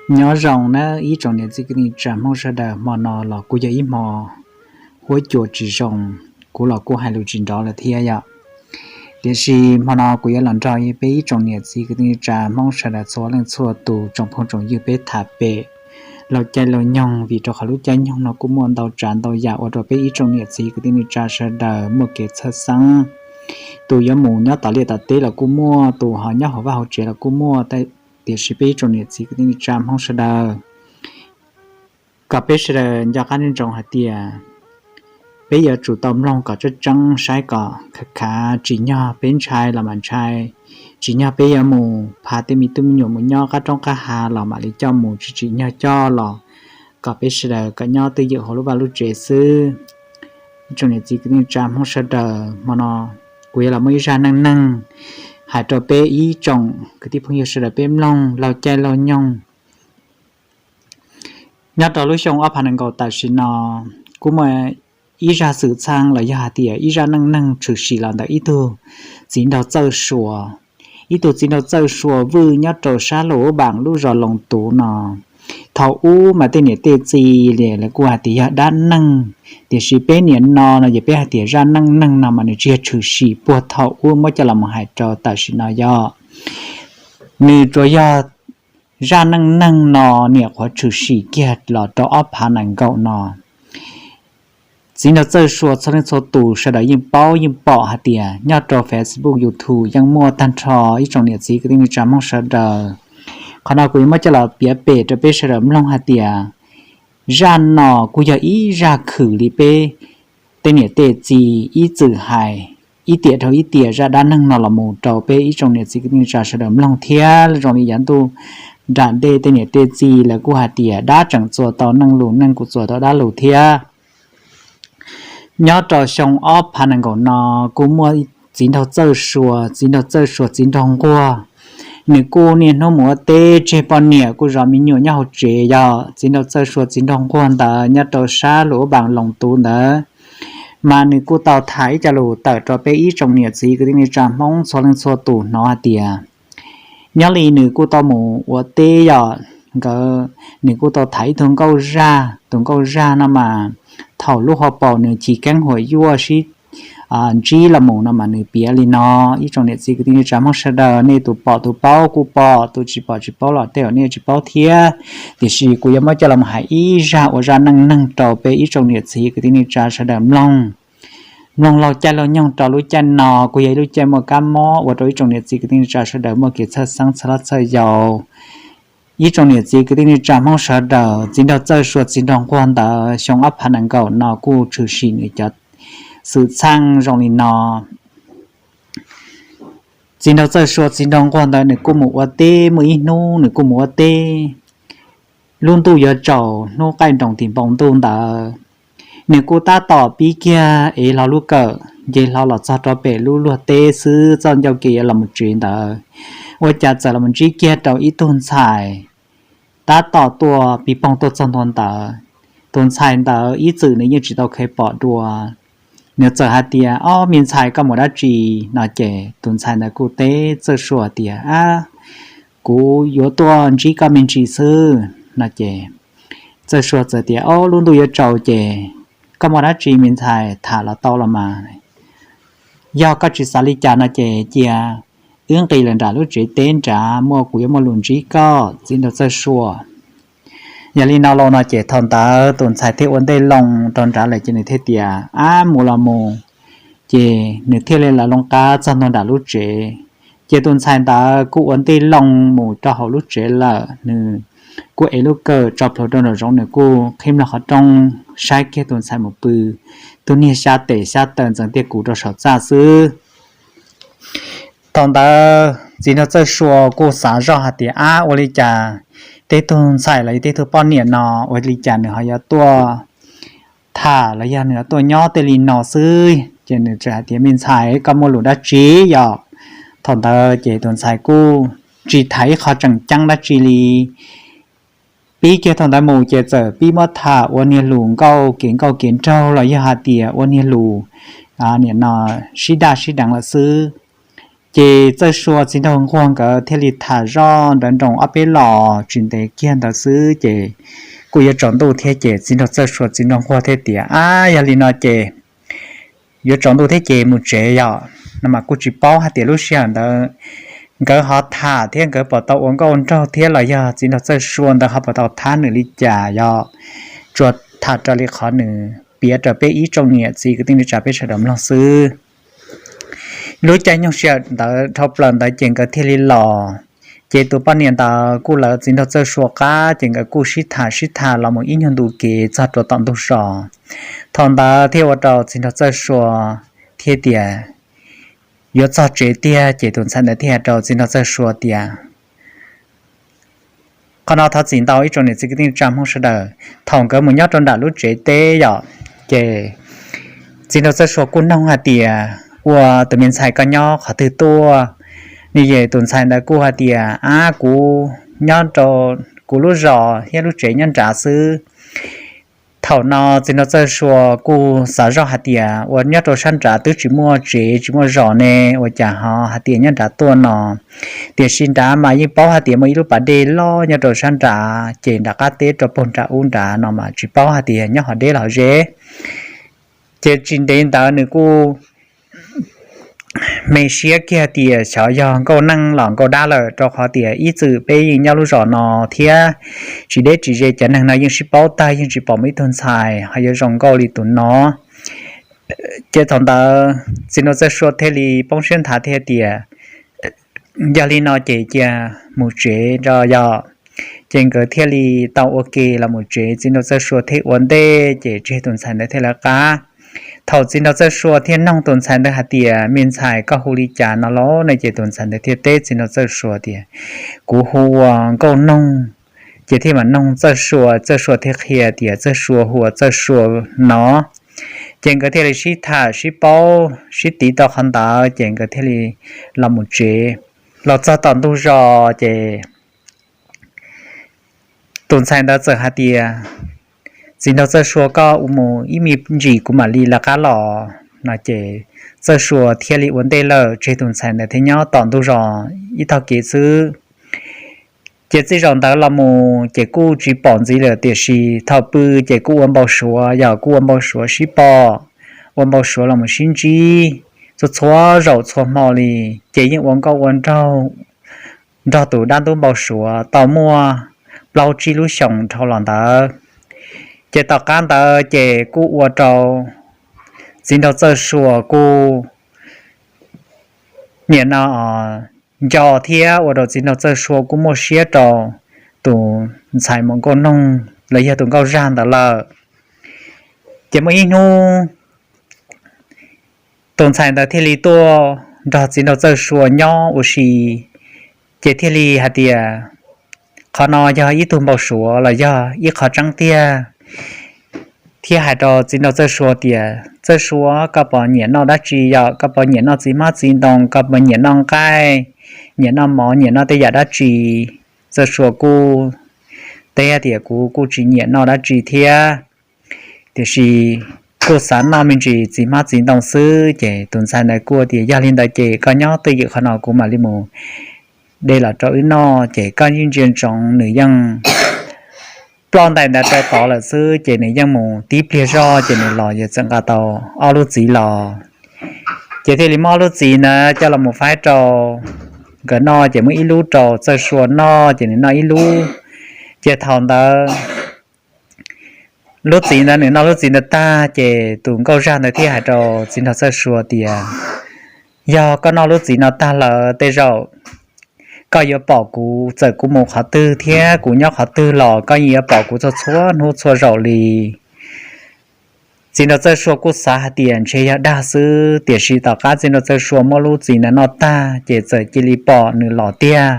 Nyob zoo nawb ib tsoom niam txiv kwv tij neej tsa Hmoob sawv daws, hmo no los kuj yog ib hmo huab cua tsis zoo, kuv los kuj hais lus tsis nrov lawm thiab yom. Tiam sis hmo no kuv yuav los nrog peb ib tsoom niam txiv kwv tij neej tsa Hmoob sawv daws txhua leej txhua tus tsoom phooj tsoom ywg peb tham pem laug caij laug nyoog, vim rau qhov lub caij nyoog no kuj muaj ntau tsav ntau yam ua rau peb ib tsoom niam txiv kwv tij neej tsa sawv daws muaj kev txhawj xeeb. Tus yuav mus nyob tom liaj tom teb los kuj muaj, tus ho nyob hauv vaj hauv tsev los kuj muaj, tiam sis peb ib tsoom niam txiv kwv tij neej tsa Hmoob sawv daws, kom peb sawv daws nco qab ntsoov hais tias peb yuav tsum tau mloog kom tseeb tseeb, saib kom khav khav, tsim nyog peb ntshai los mam ntshai, tsim nyog peb yuav mus pha tej me tub me nyuam mus nyob qab roob qab hav los mam li coj mus, tsis tsim nyog coj los kom peb sawv daws kom nyob twj ywm hauv lub vaj lub tsev xwb. Ib tsoom niam txiv kwv tij neej tsa Hmoob sawv daws, hmo no kuv yuav los muaj ib zaj neej neeg hais rau peb ib tsoom kwv tij phooj ywg sawv daws peb mloog laug caij laug nyoog. Nyob rau lub xyoo ob phav nees nkaum tam sim no, kuj muaj ib zaj xwm txheej los yog hais tias ib zaj neej neeg tshwm sim los ntawm ib tug txiv nraug txawj sua. Ib tug txiv nraug txawj sua vwj nyob rau sab Luam Ub Npaam lub zos Loos Tuv no. Thaum ub mas tej niam tej txiv li lawv kuj hais tias yog dab neeg, tiam sis peb niam no no ces peb hais tias zaj neej neeg no mas nws tsis yog tshwm sim puag thaum ub muab coj los mus hais rau tam sim no yog, nws tsuas yog zaj neej neeg no niam qhuav tshwm sim kiag los rau ob phav nees nkaum no. Txiv nraug txawj sua txhua leej txhua tus sawv daws yeej paub yeej pom hais tias nyob rau Facebook, YouTube yeej muaj tag nrho ib tsoom niam txiv kwv tij neej tsa Hmoob sawv daws. Qhov no kuv yuav muab coj los piav pem rau peb sawv daws mloog hais tias zaj no kuj yog ib zaj khwm li peb tej niam tej txiv ib txwm hais ib tiam dhau ib tiam zaj dab neeg no los mus rau peb ib tsoom niam txiv kwv tij neej tsa sawv daws mloog thiab. Zoo li yav ntuj nram ntej tej niam tej txiv lawv kuj hais tias dab tseem txuas tau neeg lus, neeg kuj txuas tau dab lus thiab. Nyob rau xyoo ob phav nees nkaum no kuj muaj txiv nraug txawj sua, txiv nraug txawj sua txiv nraug nquag. Nws kuj niaj hnub mus ua teb tseg poj niam kuj zov me nyuam nyob hauv tsev. Yog txiv nraug txawj sua txiv nraug nquag ntawd nyob rau sab Luam Ub Npaam Loos Tuv ntawd, mas nws kuj tau tham ib co lus tawm rau peb ib tsoom niam txiv kwv tij neej tsa Hmoob txhua leej txhua tus hnov hais tias nyob li nws kuj tau mus ua teb yom, nkawd, nws kuj tau tham ib tug nkauj zaj. Tus nkauj zaj no mas thaum lub hauv paus nws chiv keeb huam yuaj sib ntsib los mus no mas nws piav li no. Ib tsoom niam txiv kwv tij neej tsa Hmoob sawv daws, nej tus pom tus paub kuj pom, tus tsis pom tsis paub los tej zaum nej tsis paub thiab. Tiam sis kuv yuav muab coj los hais ib zaj ua zaj neej neeg rau peb ib tsoom niam txiv kwv tij neej tsa sawv daws mloog. Mloog laug caij laug nyoog rau lub caij no kuj yog ib lub caij muaj kab mob ua rau ib tsoom niam txiv kwv tij neej tsa sawv daws muaj kev txhawj xeeb txhawj loj txhawj yau. Ib tsoom niam txiv kwv tij neej tsa Hmoob sawv daws, txiv nraug txawj sua txiv nraug nquag ntawd xyoo ob phav nees nkaum no kuj tshwm sim nws cov xwm txheej zoo li no. Txiv nraug txawj sua txiv nraug nquag ntawd nws kuj mus ua teb, muaj ib hnub nws kuj mus ua teb. Lub ntuj yuav tsaus, hnub qaij nroos tim npoo ntuj ntawd, nws kuj tab tom pib kiag ev hlo lub kawm nce hlo los txog rau pem lub luag teb xwb, txoj ncauj kev yuav los mus tsev ntawd, ua cas txawm los ntsib kiag rau ib tug ntxhais tab tom tuaj pig poog tuaj txog ntua ntawd. Tus ntxhais ntawd ib txwm nws yeej tsis tau kheev pom dua. Nws txawm hais tias, Ob, me ntxhais, koj mus dab tsi? no ces tus ntxhais ntawd kuj teb Txawj Sua tias, Ab, kuv yuav tuaj ntsib koj me ntsis xwb, no ces Txawj Sua txawm tias, Ob, lub ntuj yuav tsaus ces koj muaj dab tsi me ntxhais tham los tau los mas. Yog koj tsis xav li cas no ces cia wb nqis lawm nram lub tsev teb nrad, muaj kuv yuav muaj lus ntsib koj, txiv nraug Txawj Sua. Yog li no los no ces thaum ntawd tus ntxhais thiaj ua ntej loo rau nrad lawm ces nws thiaj tias, Ab, mus los mus. Ces nws thiaj li lawv loo qab txog ntua nram lub tsev. Ces tus ntxhais ntawd kuj ua ntej loo mus rau hauv lub tsev lawm, nws kuj ev lub kawm tso plhuav rau nraum zoov, nws kuj qhib mlog qhov rooj saib kiag tus ntxhais mus pw, tus niag xya tes xya taw ntxeev tiaj kuv rau saum txaj xwb. Thaum ntawd txiv nraug Txawj Sua kuj xav zoj hais tias, Ab, ua li cas tej tug ntxhais los yog tej tug poj niam no ua li cas nws ho yuav tuaj tham los yog nws ho tuaj nyob tej li no xwb? Ces nws txawm hais tias, Me ntxhais, koj muaj lus dab tsi yom? Thaum ntawd ces tus ntxhais kuj tsis tham ib qho tseem ceeb dab tsi li. Pib kiag thaum ntawd mus ces txawm pib muab tham ua niag lus nkauj kev nkauj kev nraug los yog hais tias ua niag lus nim no sib daj sib deev lawm xwb. Ces Txawj Sua txiv nraug nquag nkawd thiaj li tham zoj ntawd nroo ob peb los tsis ntev kiag ntawd xwb ces kuj yuav tsaus ntuj thiab ces txiv nraug Txawj Sua txiv nraug nquag thiaj tias, Ab, yog li no ces yuav tsaus ntuj thiab ces mus tsev yom. No mas kuj tsis paub hais tias lub sij hawm ntawd nkawd ho tham thiab nkawd puas tau ua nkauj nraug thiab los yog txiv nraug Txawj Sua ntawd ho puas tau thab nws li cas yom. Tsuas tham raws li qhov nws piav rau peb ib tsoom niam txiv kwv tij neej tsa peb sawv daws mloog xwb. Lub caij nyoog sij hawm ntawd dhau plaws ntawd ces nkawd thiaj li los. Ces tus poj niam ntawd kuj lawv txiv nraug Txawj Sua qab ces nkawd kuj sib tham sib tham los mus ib nyuag ntu kev txog rau tom ntug zos. Thaum ntawd thiaj ua rau txiv nraug Txawj Sua thiaj tias yuav txog tsev tiag ces tus ntxhais ntawd thiaj hais rau txiv nraug Txawj Sua tias, Qhov no thov txim ntau ib tsoom niam txiv kwv tij neej tsa Hmoob sawv daws. Thaum nkawd mus nyob rau nram lub tsev teb yom, ces txiv nraug Txawj Sua kuj noog hais tias, Ua tus me ntxhais koj nyob qhov twg tuaj? Nws ces tus ntxhais ntawd kuj hais tias, Ab, kuv nyob rau kuv lub zos thiab lub tsev nyob nrad xwb. Thaum no txiv nraug Txawj Sua kuj xav zoj hais tias, Ua nyob rau sab nrad twb tsis muaj tsev tsis muaj zos ne, ua cas ho hais tias nyob nrad tuaj no? Tiam sis nrad mas yeej paub hais tias muaj ib lub pas dej loj nyob rau sab nrad ces nram qab teb rau puag nram ub nrad no mas tsis paub hais tias nyob hov deb los hov ze. Ces tsis ntev ntawd nws kuj me siab kiag tias xyov yog nkauj neeg los nkauj dab lawm, rau qhov tias ib txwm peb yeej nyob lub zos no thiab tsis deb tsis ze cov neeg no yeej sib paub tag, yeej tsis pom muaj ib tug ntxhais ho yuav zoo nkauj li tus no. Ces thaum ntawd txiv nraug Txawj Sua thiaj li poob siab nthav thiaj tias, Yog li no ces cia mus tsev tso yom. Ces nkawd thiaj li tau ua ke los mus tsev, txiv nraug Txawj Sua thiaj ua ntej ces tseg tus ntxhais ntawd thiaj lawv qab. Thaum txiv nraug Txawj Sua thiaj noog tus ntxhais ntawd hais tias, Me ntxhais, koj hu li cas no los? No ces tus ntxhais ntawd thiaj teb txiv nraug Txawj Sua tias, Kuv hu ua Nkauj Noog. Ces thiaj mam noog Txawj Sua, Txawj Sua thiaj qhia tias Txawj Sua hu ua Txawj Sua no. Ces nkawd thiaj li sib tham sib paub sib tiv tau qhov ntawd ces nkawd thiaj li los mus tsev. Los txog tom ntug zos ces tus ntxhais ntawd txawm hais tias, Txiv nraug Txawj Sua, koj ua mus ib me ntsis kuv mam li lawv qab los. No ces Txawj Sua thiaj li ua ntej lawm, tseg tus ntxhais ntawd thiaj nyob tom ntug zos ib tog kev xwb. Ces txij zaum ntawd los mus ces kuj tsis pom ntxiv lawm, tiam sis thaum pw ces kuj ua npau suav, yog kuj ua npau suav sib pom, ua npau suav los mus sib ntsib txhua txhua zaum txhua hmo li. Ces yeej ua nkauj ua nraug nrog tus dab ntub npau suav tau muaj plaub tsib lub xyoos dhau los ntawd. Ces tom qab ntawd ces kuj ua rau txiv nraug Txawj Sua kuj nim no nco thiab ua rau txiv nraug Txawj Sua kuj muaj siab rau tus ntxhais mus Nkauj Noog los yog tus nkauj zaj ntawd lawm. Ces muaj ib hnub tus ntxhais ntawd thiaj li tuaj nrog txiv nraug Txawj Sua nyob ua si, ces thiaj li hais tias, Qhov no yog ib tug npau suav los yog ib qho tseeb tiag? Thiab hais rau txiv nraug Txawj Sua tias, Txawj Sua, koj puas nyiam noj dab tsi yom? Koj puas nyiam noj txiv hmab txiv ntoo? Koj puas nyiam noj nqaij, nyiam noj mov, nyiam noj tej yam dab tsi? Txawj Sua kuj teb tias, Kuv kuj tsis nyiam noj dab tsi thiab, tiam sis kuj xav noj me ntsis txiv hmab txiv ntoo xwb. Ces tus ntxhais ntawd kuj tias, Yog li ntawd ces koj nyob twj ywm qhov no kuv mam li mus de los rau wb noj. Ces koj yeej ntsia ntsoov nws yeej ploj ntais ntawd rau tod lawm xwb, ces nws yeej mus tib pliag zog ces nws los yuav txawm nqa tau ob lub txiv los. Ces thiaj li muab ob lub txiv ntawd coj los mus faib rau nkawd noj, ces muab ib lub rau Txawj Sua noj ces nws noj ib lub. Ces thaum ntawd lub txiv ntawd nws noj lub txiv ntawd tag ces tus nkauj zaj ntawd thiaj hais rau txiv nraug Txawj Sua tias, Yog koj noj lub txiv no tag lawm tej zaum koj yuav pom kuv, txawm kuv mus qhov twg thiab kuv nyob qhov twg los koj yeej yuav pom kuv txhua txhua hnub txhua zaus li. Txiv nraug Txawj Sua kuj xav hais tias ntshe yog dag xwb, tiam sis tom qab txiv nraug Txawj Sua muab lub txiv ntawd noj tag ces txawm cia li pom nws los tiag.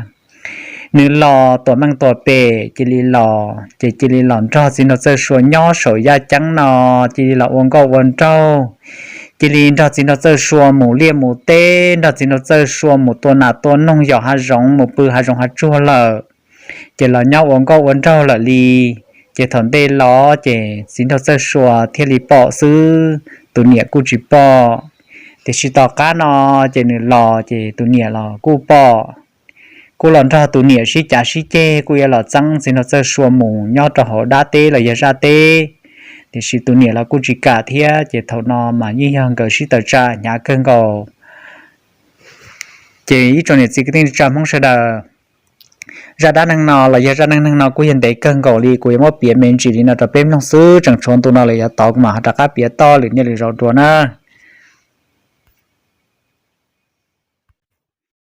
Nws los tuam meej tuam pem cia li los, ces cia li los nrog txiv nraug Txawj Sua nyob saum yaj ceeb no, cia li los ua nkauj ua nraug, cia li nrog txiv nraug Txawj Sua mus liaj mus teb, nrog txiv nraug Txawj Sua mus tua nas tua noog, yos hav zoov, mus pw hav zoov hav tsuag lawm. Ces los nyob ua nkauj ua nraug lawm li. Ces thaum ntej los ces txiv nraug Txawj Sua thiaj li pom xwb, tus niam kuj tsis pom. Tiam sis tom qab no ces nws los ces tus niam los kuj pom, kuj los nrog tus niam sib cav sib ceg, kuj yuav los txeeb Txiv Nraug Txawj Sua mus nyob rau hauv dab teb los yog zaj teb. Tiam sis tus niam los kuj tsis kam thiab, ces thaum no mas yeej yog nkawd sib tawm tsam hnyav kawg nkaus. Ces ib tsoom niam txiv kwv tij neej tsa Hmoob sawv daws, zaj dab neeg no los yog zaj neej neeg no kuj yog ntev kawg nkaus li, kuv yuav muab piav me ntsis li no rau peb mloog xwb, tseem tshuav ntu no lawm yav tod kuv mam ho rov qab piav toj lwm niaj lwm zaus dua na.